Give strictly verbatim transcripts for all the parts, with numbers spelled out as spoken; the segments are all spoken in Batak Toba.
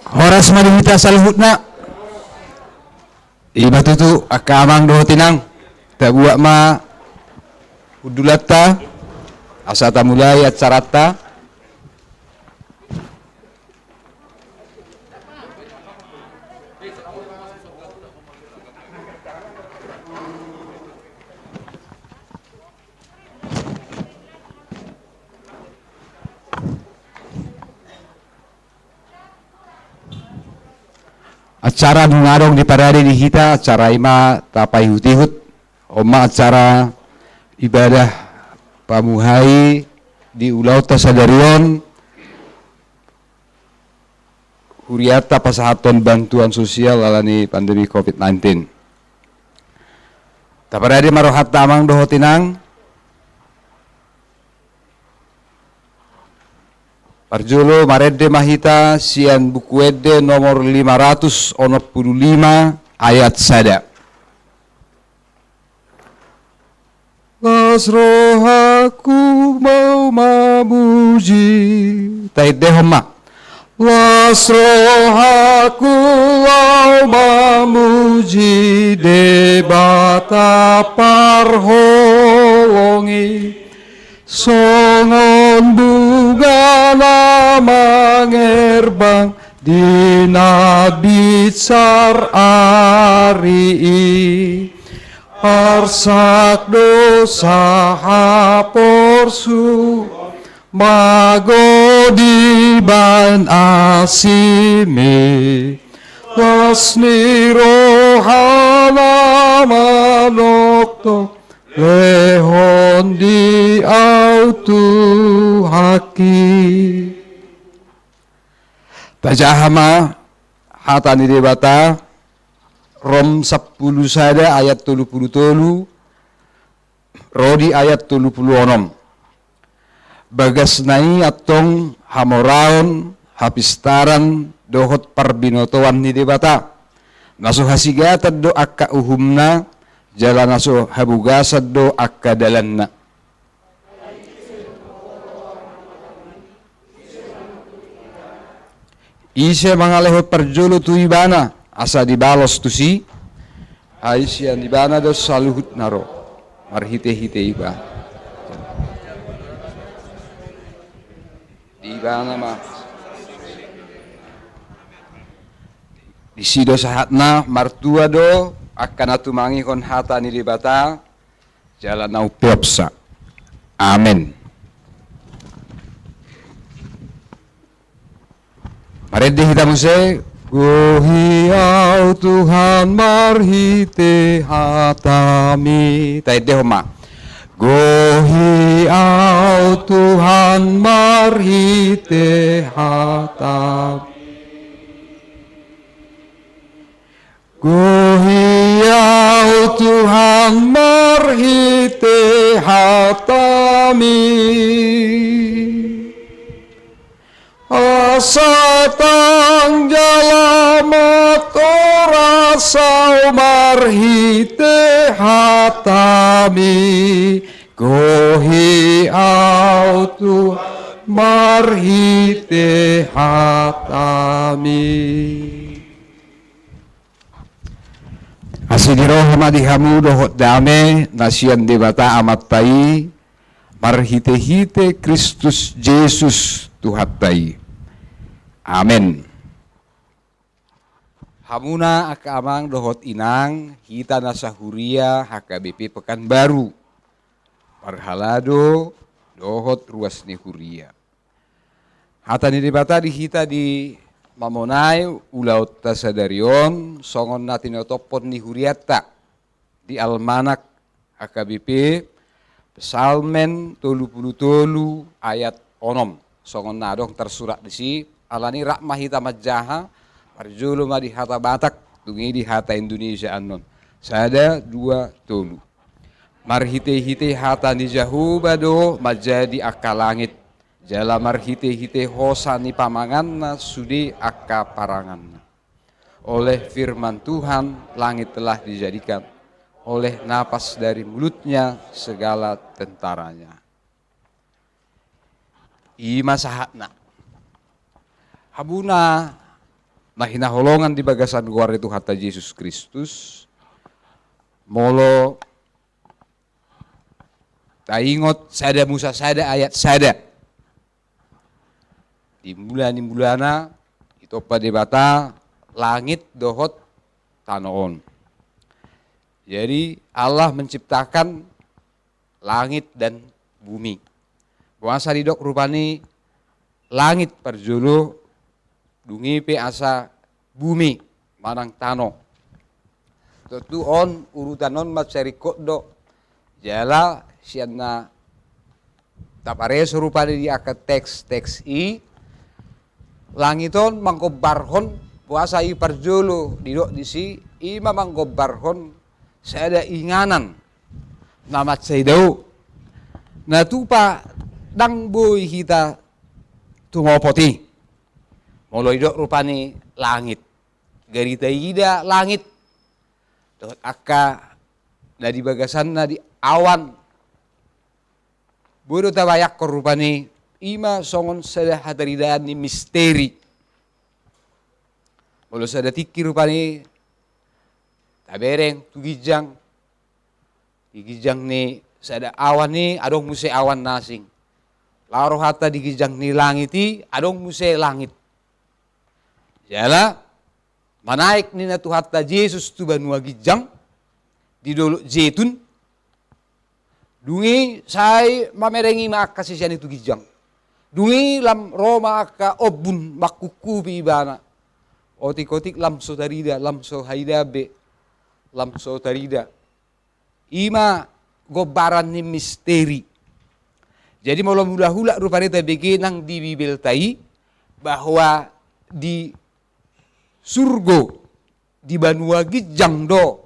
Horas ma di hita saluhutna. Ima tutu angka amang dohot inang, tabuat ma hundulanta asa tamulai acaranta. Acara nunga adong diparade di hita, acara i ma tapaihut-ihut. On ma acara ibadah pamuhai di ulaonta sadari on, hurianta pasahathon bantuan sosial ala ni pandemi covid nineteen. Taparade ma rohanta amang dohot inang. Parjolo marende ma hita sian Buku Ende nomor lima ratus onom pulu lima, ayat sada. Las rohangku laho mamuji. Taendehon ma. Las rohangku laho mamuji Debata parholong i. Songon bunga na mangerbang di na binsar ari i. Arsak do sahaporsu mago dibahen asimi. Las ni rohana manongtong lehon di au Tuhanki. Tajaha ma hata ni Debata, Rom sampulu sada ayat tolu pulu tolu ro di ayat tolu pulu onom. Bagasna i antong hamoraon, hapistaran dohot parbinotoan ni Debata. Na so hasigatan do angka uhumna, jala na so habogasan do angka dalanna. Ise mangalehon parjolo tu Ibana, asa dibalos tusi, ai sian Ibana do saluhutna ro, marhitehite Ibana. Di Ibana ma. Disi do sahatna, martua do angka na tumangihon hata ni Debata, jala na umpeopsa. Amen. Marende hita muse. Gohi au Tuhan marhite hataMi. Taendehon ma. Gohi au Tuhan marhite hataMi. Gohi au Tuhan marhite hataMi. Asa tang jala mator au marhite hataMi. Gohi au Tuhan marhite hataMi. Asi ni roha ma di hamu dohot dame na sian Debata Amanta i, marhitehite Kristus Jesus Tuhanta i. Amen. Hamuna angka amang dohot inang, hita na sahuria H K B P Pekanbaru, parhalado dohot ruas ni huria. Hata ni Debata di hita di mamonai ulaonta sadari on, songon na tinotophon ni hurianta di almanak H K B P, Psalmen tolu pulu tolu ayat onom. Songon na adong tarsurat disi, alani rap ma hita manjaha, parjolo ma di hata Batak, dung i di hata Indonesia annon. Sada, dua, tolu. Marhitehite hata ni Jahowa do manjadi angka langit, jala marhitehite hosa ni pamanganna sude angka paranganna. Oleh firman Tuhan langit telah dijadikan, oleh napas dari mulutnya segala tentaranya. I ma sahatna. Hamuna na hinaholongan di bagasan goar ni Tuhanta Jesus Kristus, molo taingot sada Musa sada ayat sada. Di mula ni mulana ditompa Debata langit dohot tano on. Jadi Allah menciptakan langit dan bumi. Boasa didok rupani langit parjolo, dung i pe asa bumi manang tano. Tontu on urutan on mansai ringkot do. Jala sian na tapareso rupani di angka teks-teks i, langit on manggombarhon, boasa i parjolo didok disi, i ma manggombarhon sada inganan na mansai dao, na tupa ndang boi hita tumopot i. Molo didok rupani langit, gari taida langit dohot angka na di bagasanna di awan, boi do tabayangkon rupani i ma songon sada hataridaan ni misteri. Molo sada tingki rupani tabereng tu ginjang, di ginjang ni sada awan i adong muse awan na asing. Laho rohanta di ginjang ni langit i adong muse langit. Jala manaek ninna Tuhanta Jesus tu banua ginjang di Dolok Jetun. Dung i sai mamereng i ma angka sisean i tu ginjang. Dung i lam ro ma angka ombun mangkungkupi ibana. Otik-otik lam so tarida, lam so haida be, lam so tarida. I ma gombaran ni misteri. Jadi molo mulak-ulak rupani tabege nang di Bibelta i, bahwa di surgo, di banua ginjang do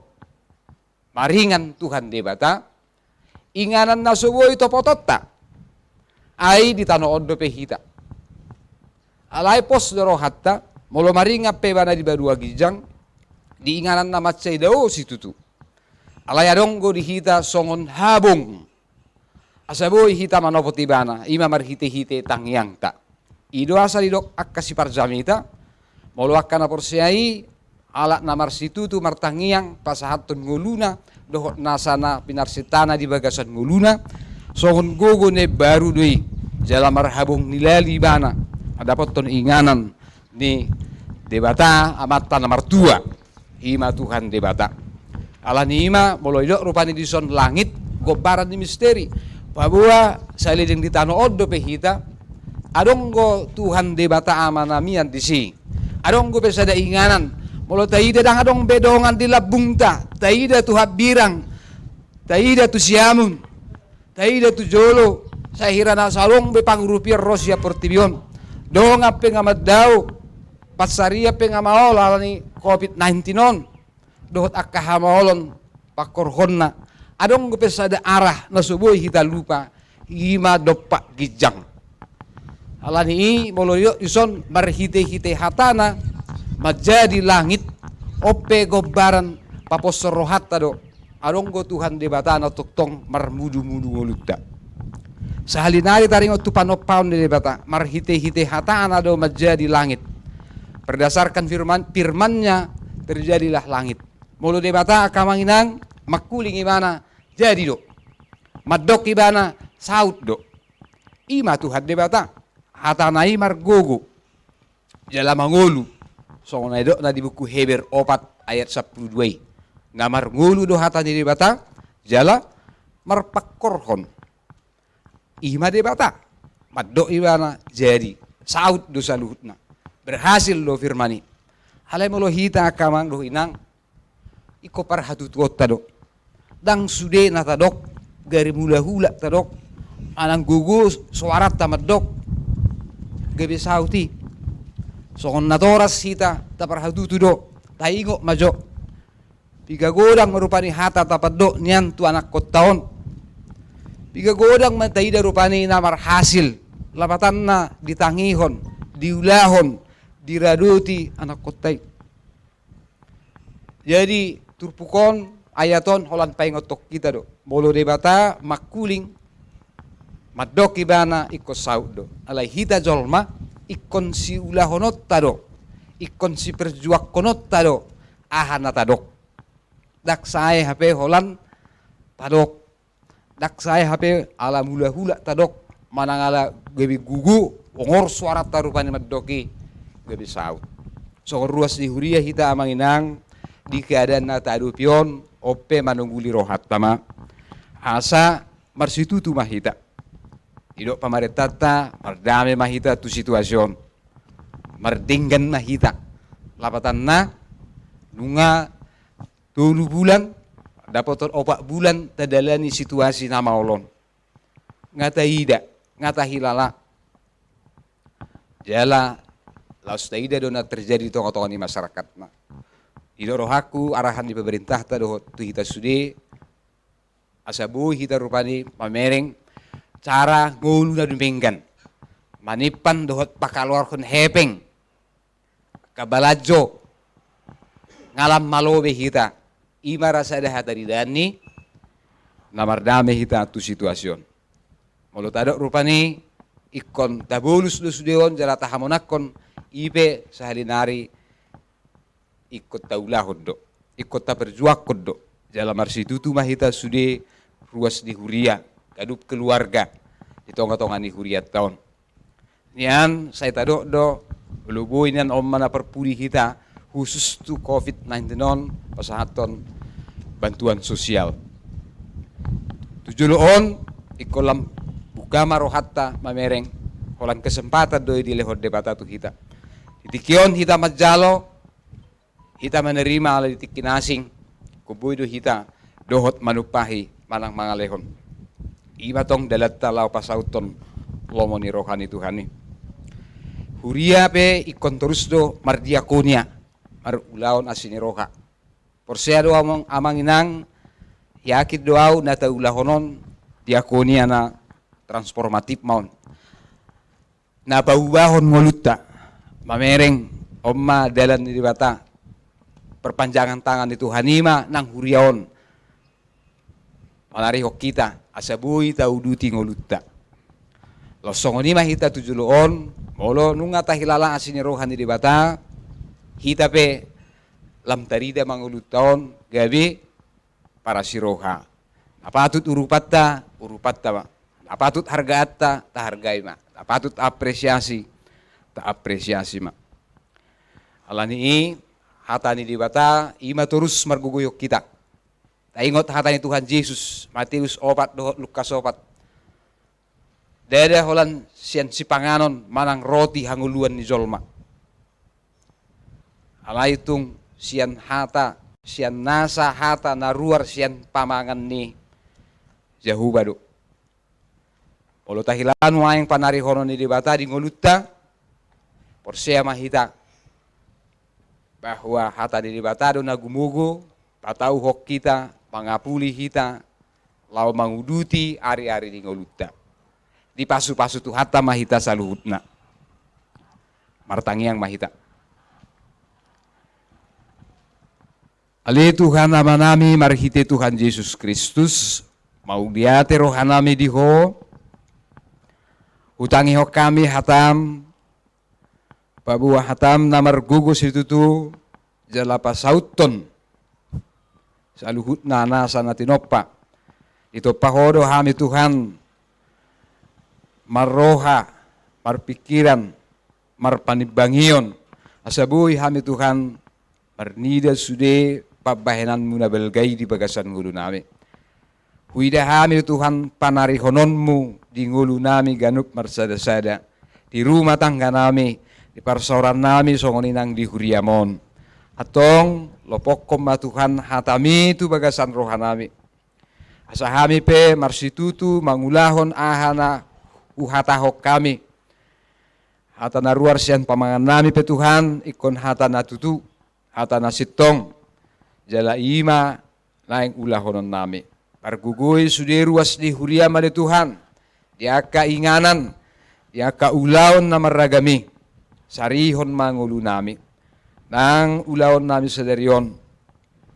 maringan Tuhan Debata, inganan na so boi topotonta, ai di tano on dope hita. Alai pos do rohanta, molo maringan pe ibana di banua ginjang, di inganan na mansai dao situtu. Alai adong do di hita songon habong, asa boi hita manopot ibana, i ma marhite-hite tangiangta. I do asa didok angka siparjamita, molo angka na porsea i, halak na marsitutu martangiang pasahathon ngoluna dohot nasa na pinarsinta na di bagasan ngoluna, songon gogo na imbaru do i, jala marhabong ni lali ibana mandapothon inganan ni Debata Amanta na martua, i ma Tuhan Debata. Alani i ma molo didok rupani dison langit, gombaran ni misteri, paboa saleleng di tano on dope hita, adong do Tuhan Debata Ama na mian disi. Adong dope sada inganan, molo taida ndang adong be dongan di lambungta, taida tu hambirang, taida tu siamun, taida tu jolo, sai hira na so adong be pangurupion ro sian portibi on. Dongan pe nga mandao, pansarian pe nga maol alani covid nineteen on dohot angka hamaolon pangkorhonna. Adong dope sada arah na so boi hita lupa, i ma dompak ginjang. Alani i molo didok dison marhite-hite hatana manjadi langit, on pe gombaran paposhon rohanta do, adong do Tuhan Debata na tongtong marmudu-mudu ngolunta. Sahali nari taringot tu panompaon ni Debata, marhite-hite hatana do manjadi langit. Berdasarkan firman, firman-Nya terjadilah langit. Molo Debata angka amang inang mangkuling ibana, jadi do. Mandok ibana, saut do. I ma Tuhan Debata, hatana i margogo jala mangolu, songon na didok na di buku Heber opat ayat sampulu dua i. Na marngolu do hata ni Debata jala marpangkorhon. I ma Debata, mandok ibana jadi, saut do saluhutna. Berhasil do firman i. Alai molo hita angka amang dohot inang, ingkon parhatutuonta do. Ndang sude na tadok, gari mulak-ulak tadok, manang gogo soaranta mandok, gabe saut i. Songon natoras hita taparhatutu do, taingot ma jo. Piga godang ma rupani hata tapandok nian tu anakkonta on. Piga godang ma taida rupani na marhasil, lapatanna ditangihon, diulahon, diradoti anakkonta i. Jadi turpuk on, ayat on holan paingothon hita do. Molo Debata mangkuling, mandok ibana ingkon saut do. Alai hita jolma ingkon siulahononta do. ingkon siperjuangkononta do aha na tadok. Ndang sae hape holan tadok. Ndang sae hape ala mulak-ulak tadok, manang ala gabe gogo, ongor suaranta rupani mandok i, gabe saut. Songon ruas ni huria hita amang inang, di keadaan na taadopi on, on pe manunguli rohanta ma. Asa marsitutu ma hita. Didok pamarentanta, mardame ma hita tu situasi on. Mardenggan ma hita. Lapatanna, nunga tolu bulan, dapotan opat bulan tadalani situasi na maol on. Nga taida, nga tahilala. Jala, laos taida do na terjadi di tonga-tonga ni masyarakat. Nah, didok rohangku, arahan ni pemerintahta dohot tu hita sude, asa boi hita rupani mamereng cara ngolu na dumenggan. Manimpan dohot pakaluarhon hepeng. Angka balanjo, nga lam malo be hita, i ma ra sada hata di dani, na mardame hita tu situasi on. Molo tadok rupani, ingkon tabolus do sude on, jala tahamonangkon, i pe sahali nari ingkon taulahon do, ingkon taperjuangkon do, jala marsitutu ma hita sude ruas ni huria, ganup keluarga, di tonga-tonga ni hurianta on. Nian, sai tadok do, molo boi nian on ma na parpudi hita, khusus tu covid nineteen on, pasahathon bantuan sosial. Tu jolo on, ingkon lam buka ma rohanta mamereng, holan kesempatan do i dilehon Debata tu hita. Di tingki on hita manjalo, hita menerima ala di tingki na asing, ingkon boi do hita dohot manumpahi manang mangalehon. I ma tong dalanta laho pasauthon lomo ni roha ni Tuhan i. Huria pe ingkon torus do mardiakonia, marulaon asi ni roha. Porsea do amang, amang inang, yakin do au na taulahon on diakonia na transformatif ma on. Na paubahon ngolunta, mamereng, on ma dalan ni Debata, perpanjangan tangan ni Tuhan i ma nang huria on. Manarihon hita, asa boi tauduti ngolunta. Laos songon i ma hita tu jolo on, molo nunga tahilala asi ni roha ni Debata, hita pe lam tarida ma ngolunta on, gabe parasi roha. Na patut urupanta, urupanta ma. Na patut hargaanta, tahargai ma. Na patut apresiasi, taapresiasi ma. Alani i, hata ni Debata, i ma torus margogoihon hita. Taingot hata ni Tuhan Jesus, Mateus opat dohot Lukas opat. Ndada holan sian sipanganon manang roti hangoluan ni jolma. Alai tung sian hata, sian nasa hata na ruar sian pamangan ni Jahowa do. Molo tahilala nuaeng panarihonon ni Debata di ngolunta, porsea ma hita bahwa hata ni Debata do na gumogo, patauhon hita, mangapuli hita, laho manguduti ari-ari ni ngolunta. Dipasupasu Tuhanta ma hita saluhutna. Martangiang ma hita. Ale Tuhan Amanami marhite Tuhan Jesus Kristus, mauliate rohanami di Ho, hutangihon hami hatam, paboa hatam na margogo situtu, jala pasauthon saluhutna nasa na tinompa. Ditompa Ho do hami Tuhan, marroha, marpingkiran, marpanimbangion, asa boi hami Tuhan, marnida sude pambahenanmu na balga i di bagasan ngolunami. Huida hami Tuhan panarihononmu di ngolunami ganup marsada-sada, di rumah tangganami, di parsaorannami songon i nang di huriam on. Antong, lopokkon ma Tuhan hatami tu bagasan rohanami. Asa hami pe marsitutu mangulahon aha na huhatahon hami. Hata na ruar sian pamangannami pe Tuhan, ingkon hata na tutu, hata na sintong. Jala i ma naeng ulahononnami. Pargogoi sude ruas ni huriam ale Tuhan, di angka inganan, di angka ulaon na marragam i, sarihon ma ngolunami. Nang ulaonnami sadari on,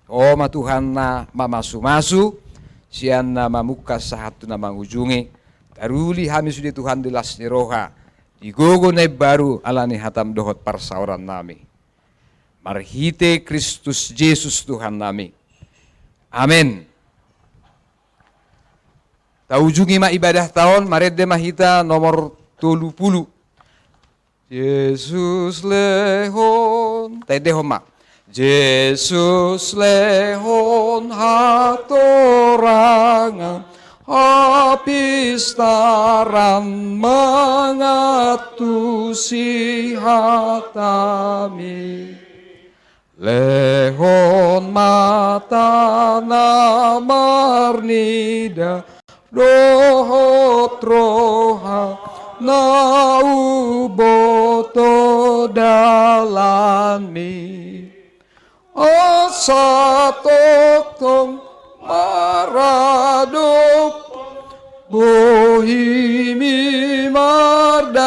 Ho ma Tuhan na mamasumasu, sian na mamungka sahat tu na mangujungi, taruli hami sude Tuhan di las ni roha, di gogo na imbaru alani hatam dohot parsaorannami. marhite Kristus Jesus Tuhannami. Amen. Taujungi ma ibadahta on, marende ma hita nomor tolu pulu. Jesus lehon, taendehon ma. Jesus lehon hatorangan, hapistaran mangantusi hatami. Lehon ma tano na marnida, dohot roha na huboto dalanmi. Asa tongtong maradophon bohimi mardalan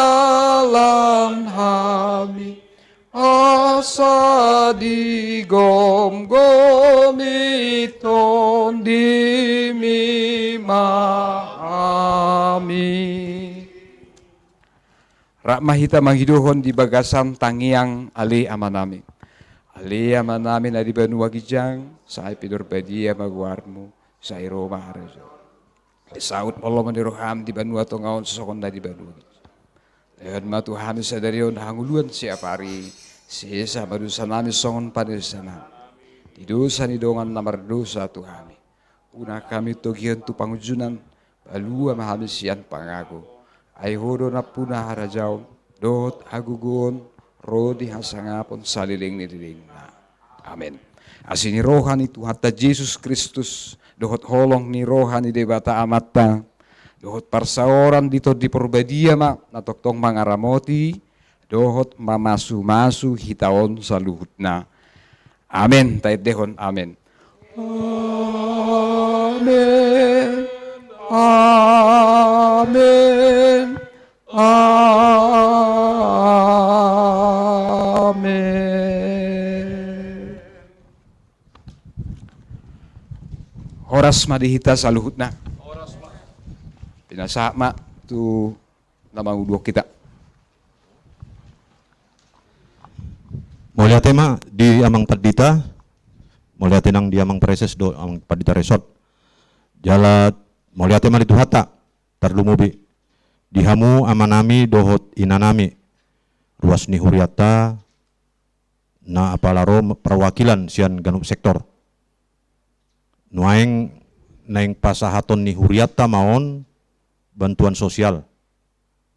hami. Asa digomgomi tondimi ma hami. Rap ma hita mangidohon di bagasan tangiang Ale Amanami. Ale Amanami na di banua ginjang, sai pinarbadia ma goarmu, sai ro ma harajaon. Saut ma lomo ni roham di banua tonga on songon na di banua ginjang. Lehon ma tu hami sadari on hangoluan siapari, sesa ma dosanami songon panesanami di dosa ni dongan na mardosa tu hami. Unang hami togihon tu pangunjunan, palua ma hami sian pangago. Ai Ho do nampuna harajaon, dohot hagogoon, ro di hasangapon saleleng ni lelengna. Amen. Asi ni roha ni Tuhanta Jesus Kristus, dohot holong ni roha ni Debata Amanta, dohot parsaoran ni Tondi Parbadia ma na tongtong mangaramoti dohot mamasumasu hita on saluhutna. Amen. Taendehon amen. Amen. Amen. Amen. Horas ma di hita saluhutna. Pinasahat ma tu na manguduhon hita. Mauliate ma di Amang Pandita, mauliate nang di Amang Praeses dohot Amang Pandita Resort. Jala mauliate ma di Tuhanta, tarlumobi di hamu amanami dohot inanami, ruas ni hurianta, na apala ro perwakilan sian ganup sektor. Nuaeng naeng pasahaton ni hurianta ma on bantuan sosial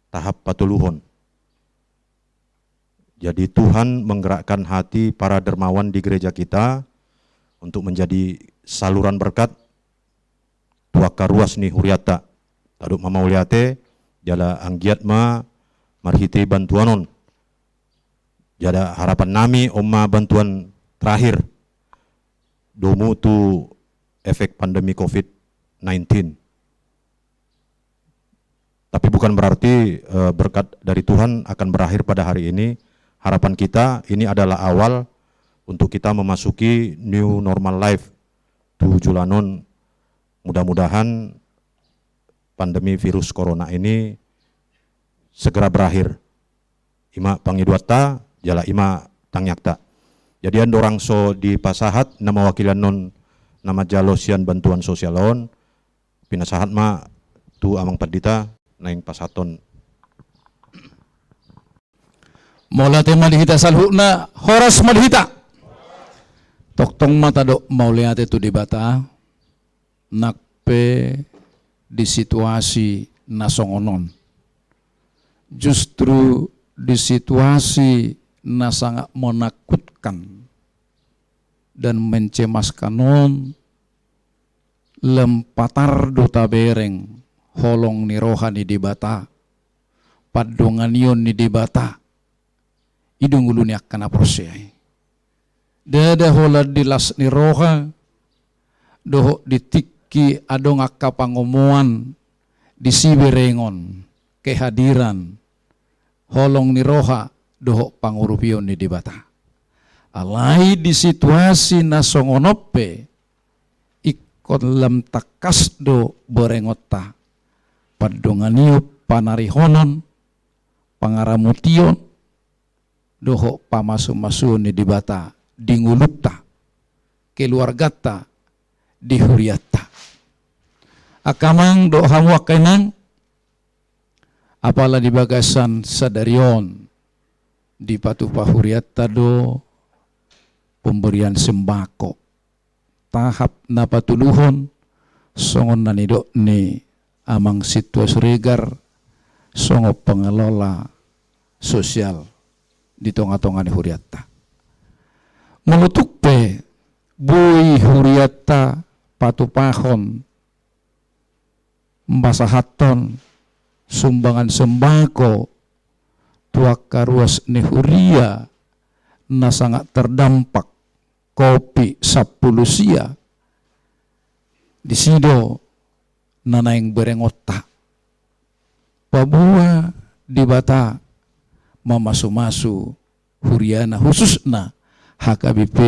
tahap patoluhon. Jadi Tuhan menggerakkan hati para dermawan di gereja kita untuk menjadi saluran berkat tu angka ruas ni hurianta. Tadok ma mauliate, jala anggiat ma marhite bantuan on. Jala harapan nami on ma bantuan terakhir domu tu efek pandemi covid nineteen. Tapi bukan berarti, eh, berkat dari Tuhan akan berakhir pada hari ini. Harapan kita, ini adalah awal untuk kita memasuki new normal life. Tu joloan on, mudah-mudahan pandemi virus corona ini segera berakhir. I ma pangidoanta, jala i ma tangiangta. Jadi andorang so dipasahat na mawakilan on na manjalo sian bantuan sosial on, pinasahat ma tu Amang Pandita naeng pasahathon. Mauliate ma di hita saluhutna, horas ma di hita. Tongtong ma tadok mauliate tu Debata, nang pe di situasi na songon on. Justru di situasi na sangat menakutkan dan mencemaskan on, lam patar do tabereng holong ni roha ni Debata, pandonganion ni Debata, i do ngolu ni angka na porsea i. Ndada holan di las ni roha, dohot di tingki adong angka pangomoan di siberengon, kehadiran, holong ni roha, dohot pangurupion ni Debata. Alai di situasi na songon on pe, ingkon lam tangkas do berengonta, pandonganion, panarihonon, pangaramotion, dohot pamasumasuon ni Debata di ngolunta, keluarganta, di hurianta. Angka amang dohot hamu angka inang, apala di bagasan sadari on dipatupa hurianta do pemberian sembako. Tahap na patoluhon, songon na nidok ni Amang Sintua Siregar songon pengelola sosial di tongatonga ni hurianta. Molo tung pe boi hurianta patupahon, mambasahathon sumbangan sembako tu angka ruas ni huria na sangat terdampak covid sampulu sia, disi do na naeng berengonta. Paboa Debata mamasumasu huriana, khususna H K B P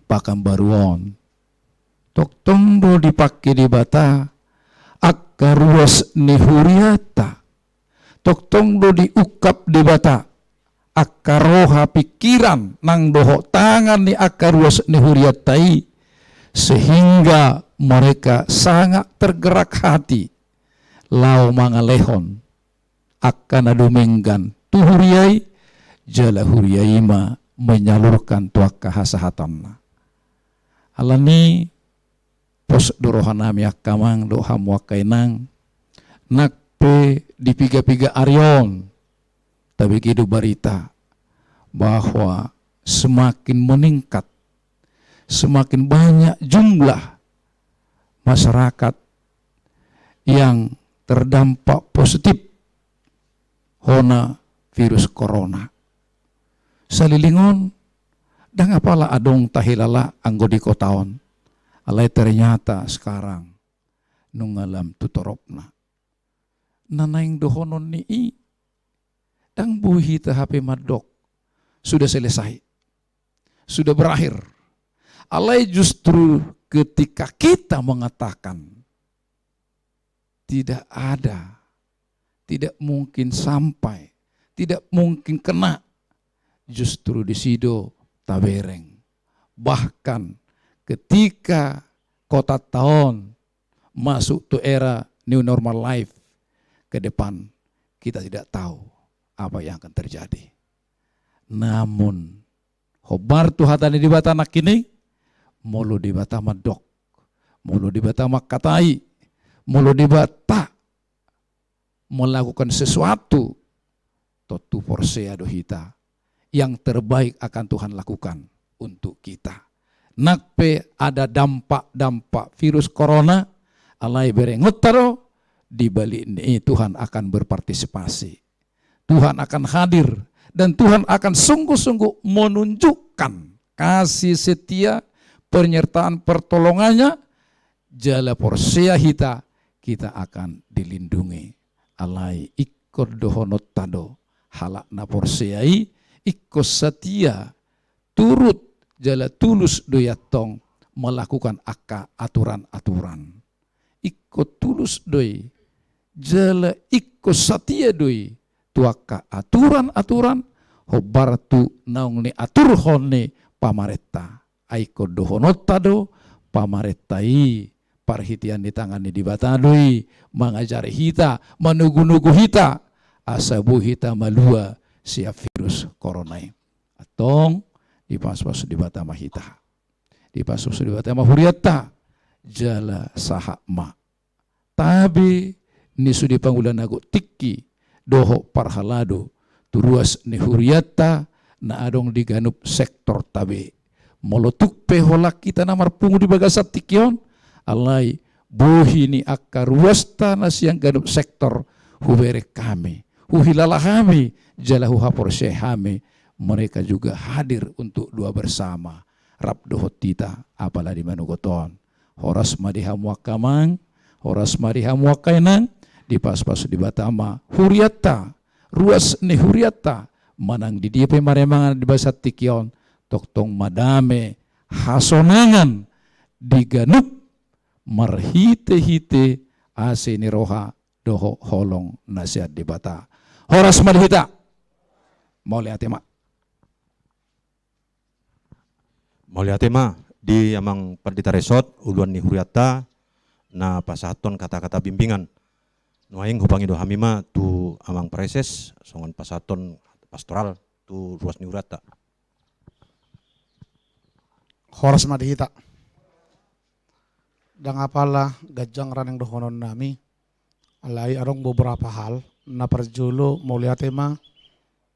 Pakanbaru on. Tongtong do dipangke Debata angka ruas ni hurianta. Tongtong do diungkap Debata angka roha, pikiran nang dohot tangan ni angka ruas ni hurianta i, sehingga mereka sangat tergerak hati laho mangalehon angka na dumenggan tu huria i, jala huria i ma menyalurkan tu angka hasahatanna. Alani pos do rohanami angka amang dohot hamu angka inang, nang pe di piga-piga ari on tabege do barita bahwa semakin meningkat, semakin banyak jumlah masyarakat yang terdampak positif hona virus corona. Saliling on, ndang apala adong tahilala anggo di kota on. Alai ternyata sekarang nunga lam tu toropna. Na naeng dohonon ni i, ndang boi hita hape mandok sudah selesai, sudah berakhir. Alai justru ketika kita mengatakan tidak ada, tidak mungkin sampai, tidak mungkin kena, justru disi do tabereng. Bahkan ketika kotanta on masuk tu era new normal life ke depan, kita tidak tahu apa yang akan terjadi. Namun, hombar tu hata ni Debata nangkin i, molo Debata mandok, molo Debata mangkatai, molo Debata melakukan sesuatu, tontu porsea do hita, yang terbaik akan Tuhan lakukan untuk kita. Nang pe ada dampak-dampak virus corona, alai berengonta do, di balik ni i Tuhan akan berpartisipasi. Tuhan akan hadir, dan Tuhan akan sungguh-sungguh menunjukkan kasih setia, penyertaan pertolongannya, jala porsea hita, kita akan dilindungi. Alai ingkon dohononta do, halak na porsea i, ingkon satia, turut jala tulus do i antong melakukan angka aturan-aturan. Ingkon tulus do i, jala ingkon satia do i tu angka aturan-aturan, hombar tu naung niaturhon ni pamarenta. Ai ingkon dohononta do, pamarenta i parhitean ni tangan ni Debata do i mangajari hita, manugu-nugu hita, asa boi hita malua sian virus corona i. Antong, dipasupasu Debata ma hita. Dipasupasu Debata ma hurianta, jala sahat ma tabe ni sude pangula na gok tingki dohot parhalado tu ruas ni hurianta na adong di ganup sektor tabe. Molo tung pe holan hita na marpungu di bagasan tingki on, alai bohi ni angka ruasta na sian ganup sektor hubereng hami, huhilala hami, jala huhaporseai hami, mereka juga hadir untuk doa bersama rap dohot hita, apala di manogot on. Horas ma di hamu angka amang, horas ma di hamu angka inang, dipasupasu Debata ma hurianta, ruas ni hurianta, manang di dia pe marimanan di bagasan tingki on, tongtong ma dame, hasonangan di ganup marhite-hite asi ni roha dohot holong na sian Debata. Horas ma di hita. Mauliate ma. Mauliate ma di Amang Pandita Resort, uluan ni hurianta, na pasahathon kata-kata bimbingan. Nuaeng hupangido hami ma tu Amang Praeses songon pasahathon pastoral tu ruas ni hurianta. Horas ma di hita. Ndang apala ganjang raning dohonon nami, alai adong beberapa hal. Na parjolo, mauliate ma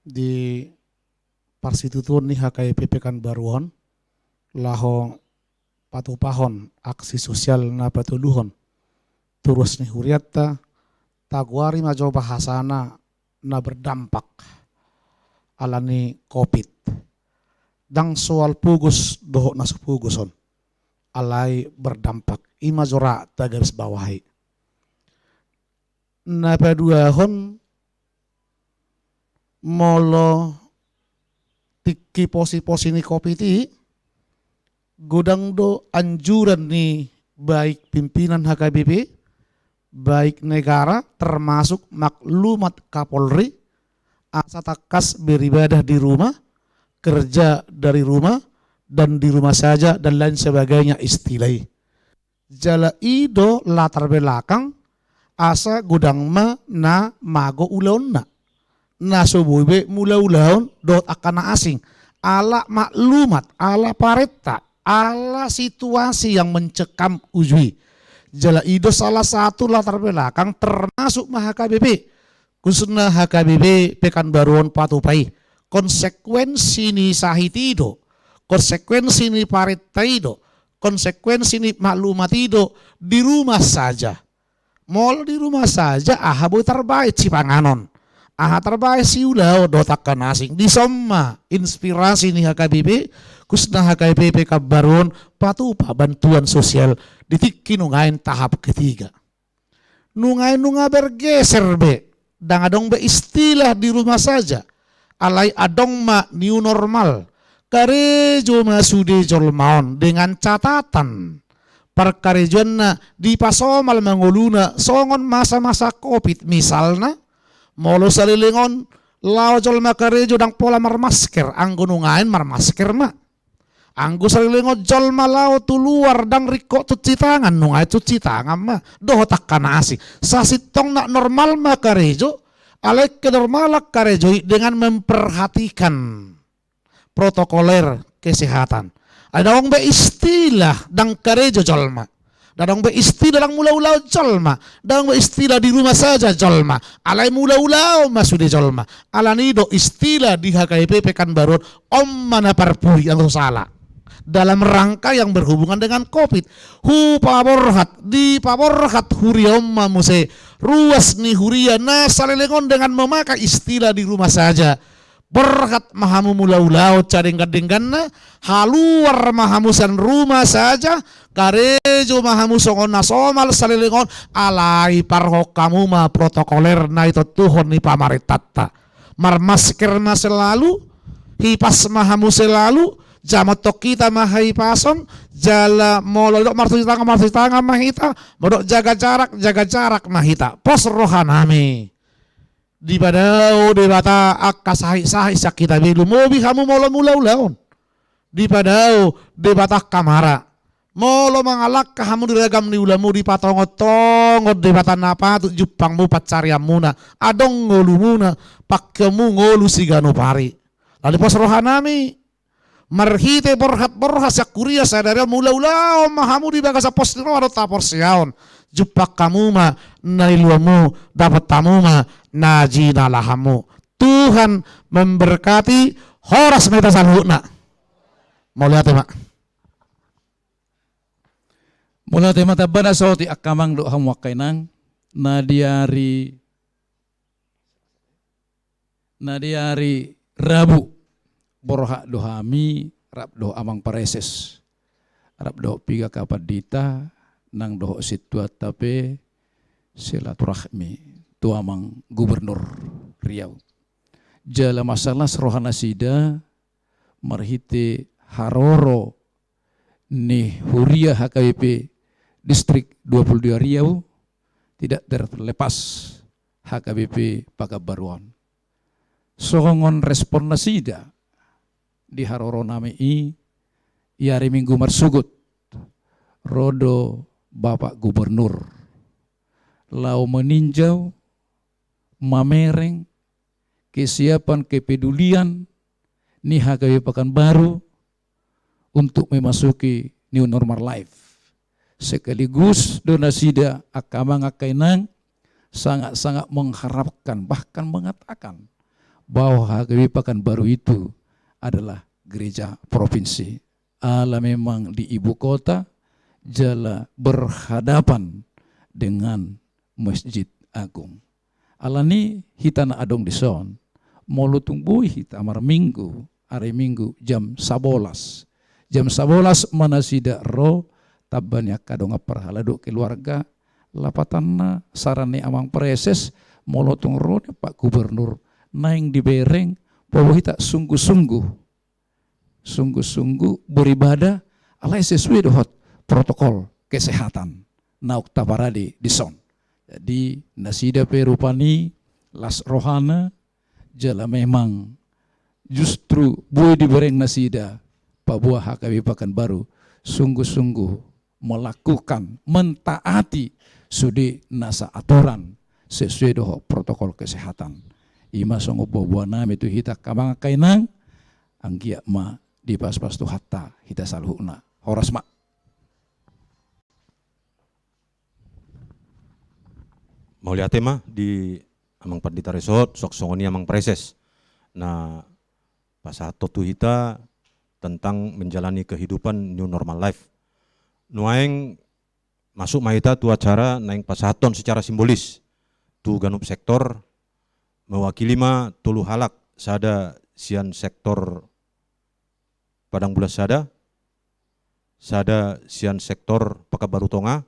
di parsitutuon ni H K B P Pekanbaru on laho patupahon aksi sosial na patoluhon tu ruas ni hurianta. Tagoari ma jo bahasana na berdampak ala ni covid. Ndang soal pogos dohot na so pogos on, alai berdampak. I ma jo ra tagarisbawahi. Na paduahon, molo tingki posi-posi ni covid i, godang do anjuran ni baik pimpinan H K B P, baik negara, termasuk maklumat Kapolri, asa tangkas beribadah di rumah, kerja dari rumah, dan di rumah saja, dan lain sebagainya istilah i. Jala i do latar belakang asa godang ma na mago ulaonna, na so boi be mulaulaon dohot angka na asing, ala maklumat, ala parenta, ala situasi yang mencekam uju i. Jala i do salah satu latar belakang, termasuk ma H K B P, khususna H K B P Pekanbaru on patupa i. Konsekuensi ni sahit i do, konsekuensi ni parenta i do, konsekuensi ni maklumat i do, di rumah saja. Molo di rumah saja, aha boi tarbaen? Sipanganon. Aha tarbaen? Siulaon dohot angka na asing. Dison ma inspirasi ni H K B P, khususna H K B P Pekanbaru on, patupa bantuan sosial di tingki nuaeng tahap ketiga. Nuaeng nunga bergeser be, ndang adong be istilah di rumah saja, alai adong ma new normal. Karejo ma sude jolma on, dengan catatan parkarejoanna dipasomal ma ngoluna songon masa-masa covid misalna. Molo saleleng on laho jolma karejo ndang pola marmasker, anggo nuaeng marmasker ma. Anggo saleleng on jolma laho tu luar ndang ringkot cuci tangan, nuaeng cuci tangan ma dohot angka na asing. Sasintongna normal ma karejo, alai kenormalan karejo i dengan memperhatikan protokoler kesehatan. Ai ndang adong be istilah ndang karejo jolma. Ndang adong be istilah ndang mulaulaon jolma. Ndang adong be istilah di rumah saja jolma. Alai mulaulaon ma sude jolma. Alani i do istilah di H K B P Pekanbaru on, on ma na parpudi, anggo so sala. Dalam rangka yang berhubungan dengan covid. Hupaborhat, dipaborhat huria on ma muse, ruas ni huria na saleleng on dengan memakai istilah di rumah saja. Borhat ma hamu mulaulaon sadenggan-dengganna, haluar ma hamu sian rumah saja, karejo ma hamu songon na somal saleleng on, alai parhok hamu ma protokoler na ditontuhon ni pamarentanta. Marmasker ma selalu, hipas ma hamu selalu, jamothon hita ma hahipason, jala molo didok marcuci tangan, marcuci tangan ma hita, molo didok jaga jarak, jaga jarak ma hita. Pos rohanami. Dipadao Debata angka sahit-sahit sian hita be, lumobi hamu molo mulaulaon. Dipadao Debata angka mara. Molo mangalangka hamu di ragam ni ulaonmu, dipatongon-tongon Debata na patut jumpangmu pansarianmuna, adong ngolumuna, pangkeonmu ngolu siganup ari. Lalu pos rohanami. Marhite borhat-borhat sian huria sadari on, mulaulaon ma hamu di bagasan pos ni roha dohot haporseaon. Jumpang hamu ma na niluaonmu, dapot hamu ma na jinalahanmu. Tuhan memberkati. Horas ma hita saluhutna. Mauliate ma. Mauliate ma. Tamba na saotik angka amang dohot hamu angka inang, na di ari Na di ari Rabu, borhat do hami, rap dohot amang pareses, rap dohot piga angka pandita, nang dohot sintuanta pe silaturahmi tu amang gubernur Riau. Jala masalah roha nasida marhite haroro ni huria H K B P Distrik dua puluh dua Riau, tidak terlepas H K B P Pekanbaru on. Songon respon nasida di haroro nami i, di ari Minggu marsogot, ro do Bapak Gubernur laho meninjau, mamereng kesiapan, kepedulian ni H K B P Pekanbaru untuk memasuki new normal life. Sekaligus do nasida angka amang angka inang sangat-sangat mengharapkan, bahkan mengatakan bahwa H K B P Pekanbaru itu adalah gereja provinsi. Ala memang di ibu kota, jala berhadapan dengan Masjid Agung. Alani hita na adong dison, molo tung boi hita marminggu, ari Minggu jam sabolas. Jam sabolas ma nasida ro, tamba ni angka dongan parhalado, keluarga, lapatanna saran ni Amang Praeses, molo tung ro ni Pak Gubernur, naeng dibereng, paboa hita sungguh-sungguh sungguh-sungguh beribadah, alai sesuai dohot protokol kesehatan naung taparade dison. Jadi nasida pe rupani las rohana, jala memang justru boi dibereng nasida, paboa H K B P Pekanbaru sungguh-sungguh melakukan, mentaati sude nasa aturan sesuai dohot protokol kesehatan. Ima songon boaboanami tu hita angka amang angka inang, anggiat ma dipas-pas Tuhanta hita saluhutna. Horas ma. Mauliate ma di Amang Pandita Resort, suang songon i Amang Praeses. Na pasahathon tu hita tentang menjalani kehidupan new normal life. Nuaeng masuk ma hita tu acara naeng pasahathon secara simbolis tu ganup sektor, mewakili ma tolu halak, sada sian sektor Padang Bulan Sada, sada sian sektor Pekanbaru Tonga,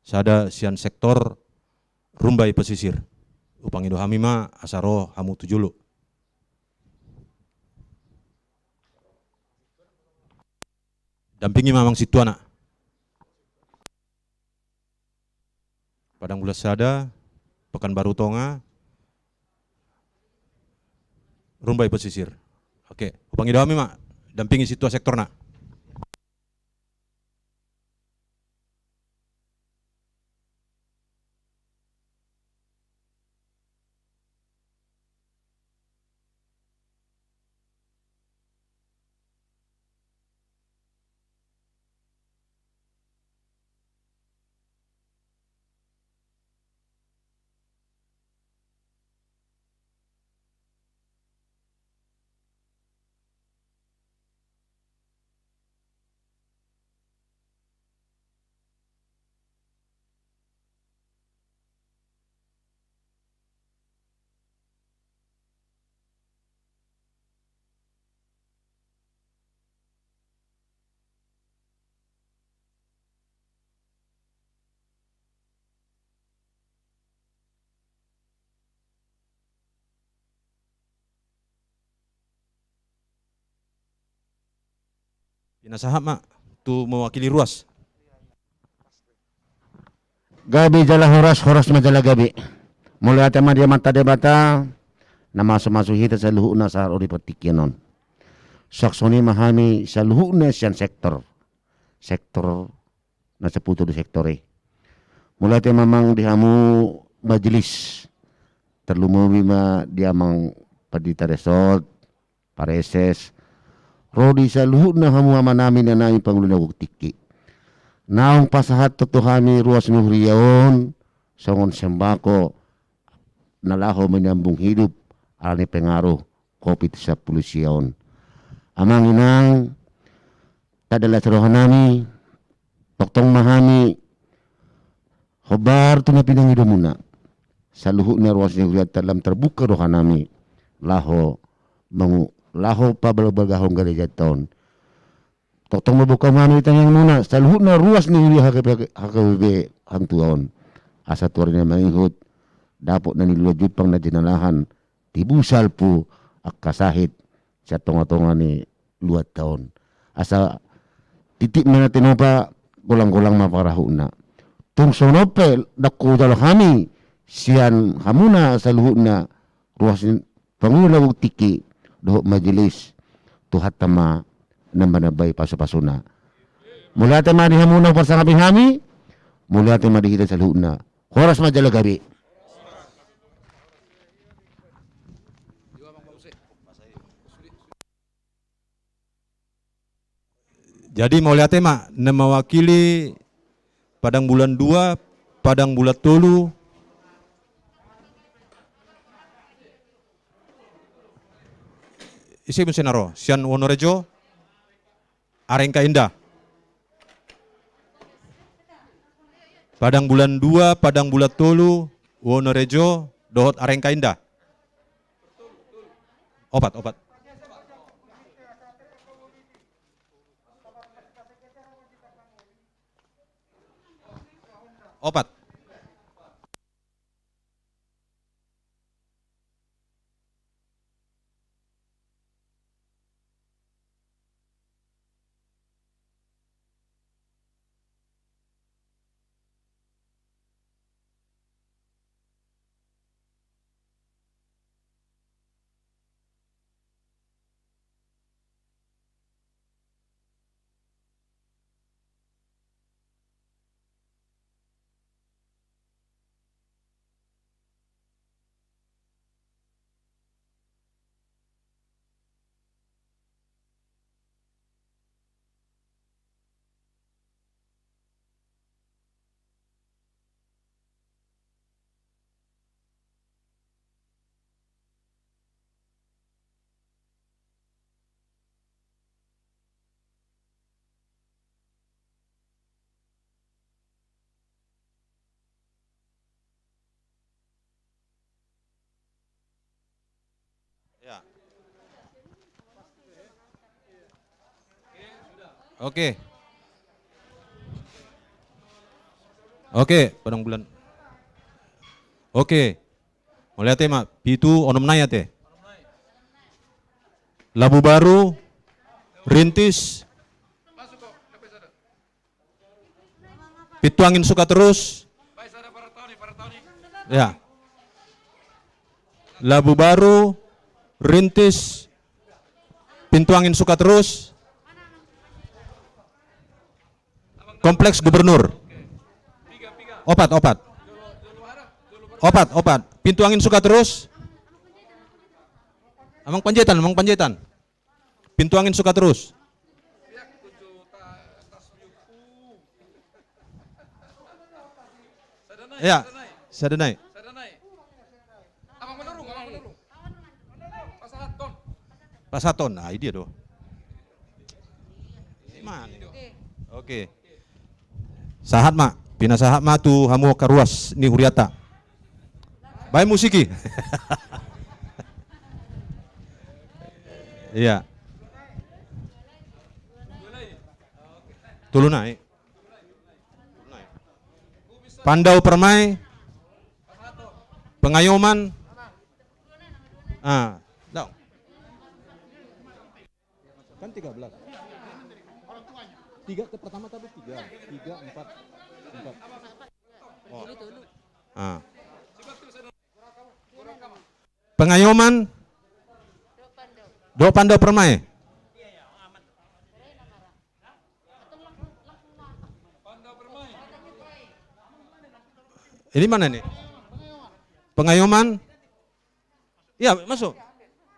sada sian sektor Rumbai Pesisir. Hupangido hami ma asa ro hamu tu jolo. Dampingi ma Amang Sintua na. Padang Bulan Sada, Pekanbaru Tonga, Rumbai Pesisir. Oke, hupangido hami ma, dampingi Sintua sektor na. Pinasahat ma tu mewakili ruas. Gabe jala horas, horas ma jala gabe. Mauliate ma di Amanta Debata na mamasu-masu hita saluhutna sahat ro di partingkian on. Suang songon i ma hami saluhutna sian sektor, sektor na saputu do sektor i. Mauliate ma amang di hamu majelis, tarlumobi ma di Amang Pandita Resort, Praeses, ro di saluhutna hamu amanami, inanami, pangulu na gok tingki. Naung pasahathon tu hami ruas ni huria on songon sembako na laho menyambung hidup ala ni pengaruh covid sampulu sia on. Amang inang, tanda las rohanami, tongtong ma hami hombar tu na pinangidomuna. Saluhutna ruas ni hurianta lam tarbuka rohanami laho mangu-, laho pabalga-balgahon garejanta on. Tongtong ma buka hami tangiangmuna, saluhutna ruas ni huria H K B P, H K B P hangtua on. Asa tu ari na mangihut dapot na niluluan, jumpang na jinalahan, tibu salpu angka sahit sian tonga-tonga ni luatta on. Asa titik ma na tinopa, golang-golang ma pangarahutna. Tung songon on pe ndang hujalo hami sian hamuna saluhutna ruas ni pangulu na gok tingki dohot majelis, Tuhanta ma na manambai pasupasuna. Mauliate ma di hamu na huparsangapi hami. Mauliate ma di hita saluhutna. Horas ma jala gabe. Jadi mauliate ma na mewakili Padang Bulan dua, Padang Bulan tolu. Ise muse na ro sian Wonorejo, Arengka Indah. Padang Bulan dua, Padang Bulan tolu, Wonorejo dohot Arengka Indah. Opat, opat. Opat. Ya. Oke. Oke, Padang Bulan. Oke. Mauliate ma, pitu, onom nai ate. Labu Baru, Rintis, Pintuangin Sukaterus. Ya. Labu Baru, Rintis, Pintuangin Sukaterus. Kompleks Gubernur. Opat, opat. Opat, opat. Pintuangin Sukaterus. Amang Panjaitan, Amang Panjaitan. Pintuangin Sukaterus. Ya, sada nai. Pasahaton. Nah, dia do. Oke. Sahat ma, pinasahat ma tu hamu angka ruas ni huriata. Baen musik i. Iya. Tolu nai. Pandau Permai. Pengayoman. Ah, dong. Kan tiga belas. Tiga ke pertama tapi tiga, tiga, empat, empat. Oh. Ah. Pengayoman. Dohot Pandau Permai. Ini mana ini? Pengayoman. Iya, masuk.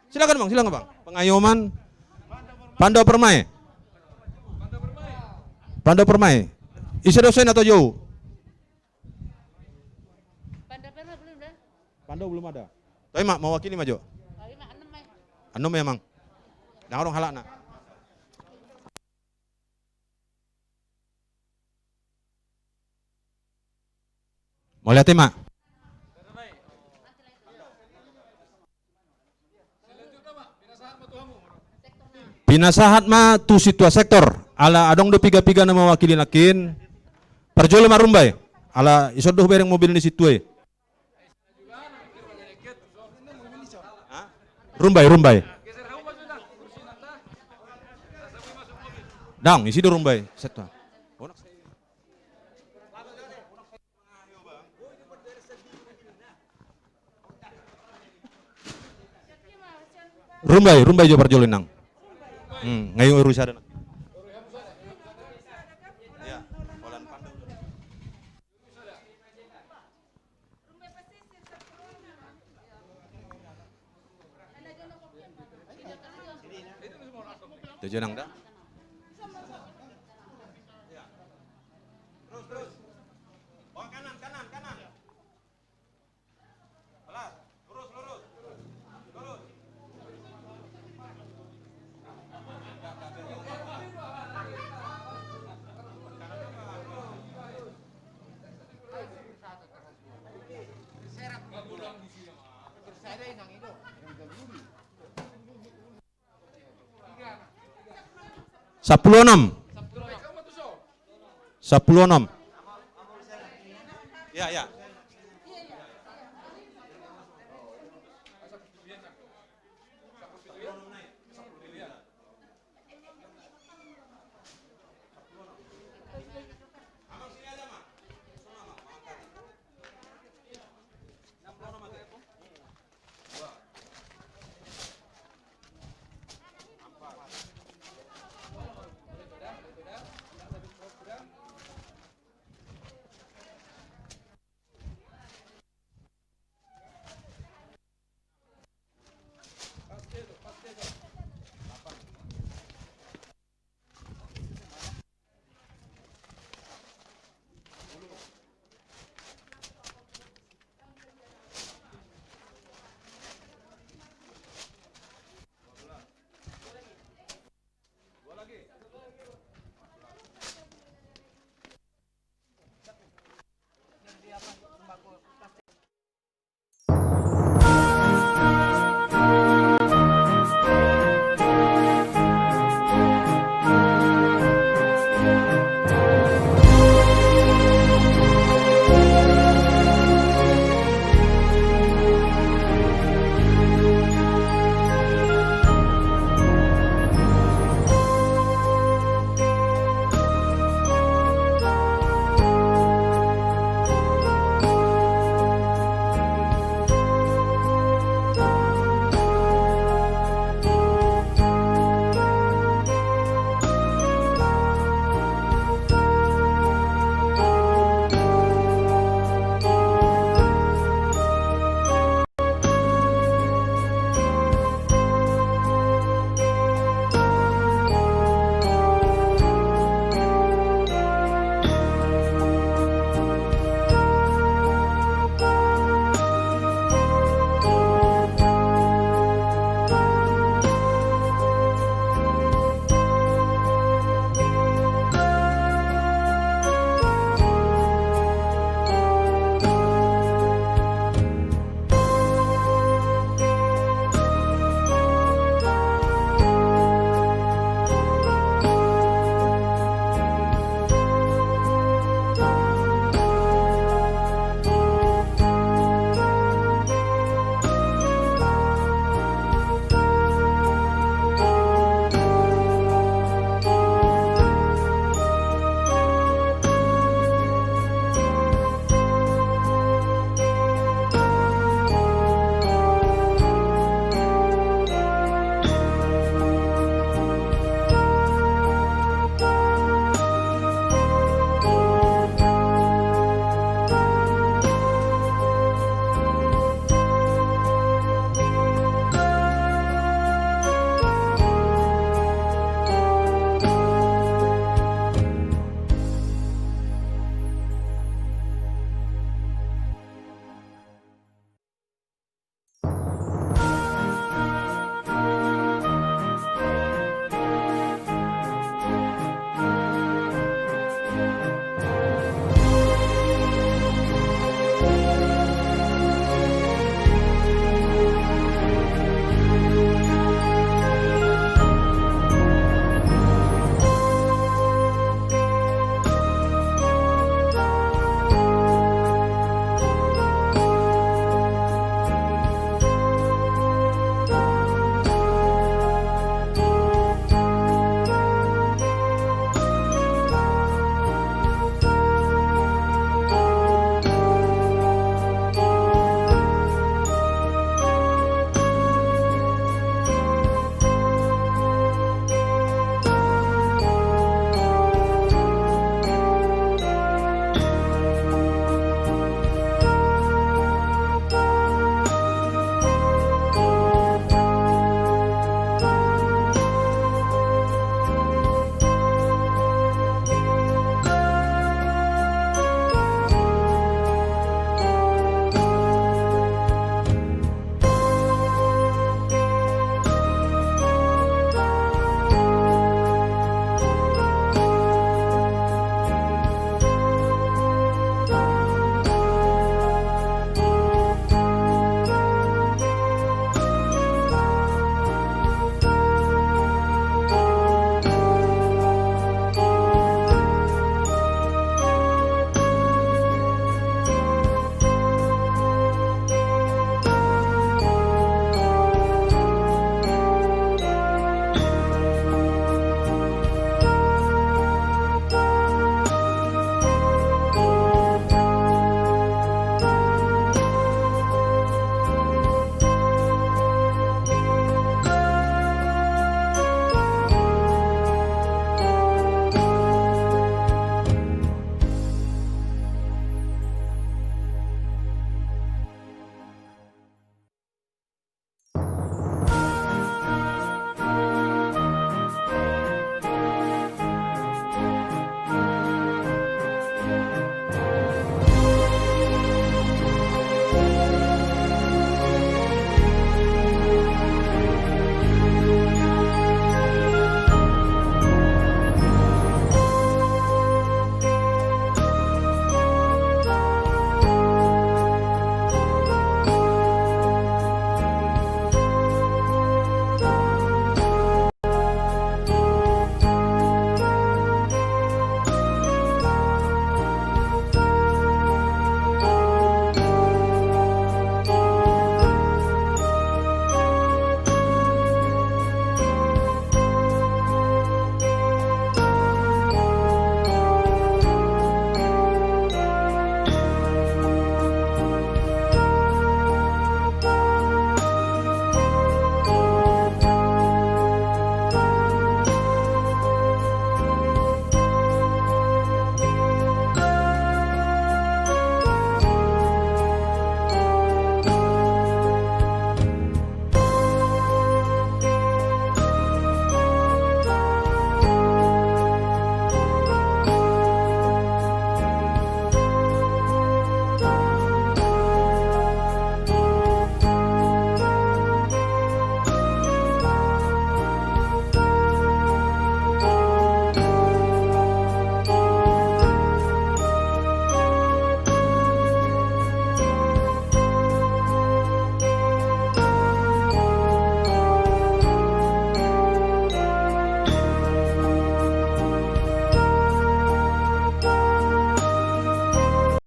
Silakan, Bang, silakan, Bang. Pengayoman. Pandau Permai. Pandau Permai. Ise do sian na tu jou? Pandau Permai belum, dah. Pandau belum ada. Tapi ma, mewakili ma jo. Tapi ma, enom ma. Enom ma, Amang. Dang adong halakna. Mauliate ma. Pinasahat ma tu sintua sektor. Ala adong do piga-piga na mewakili nangkin. Parjolo ma Rumbai. Ala ison do hubereng mobil ni sintua i. Rumbai, Rumbai. Dang, isi do Rumbai. Set, Pak. Rumbai, Rumbai jo parjolo, Nang. Hmm, ngai urusan. Tenang dah. Terus, terus. Oh, kanan, kanan, kanan. Pelan. Lurus, lurus. Lurus. Sampulu onom. Sampulu onom. Ya, ya.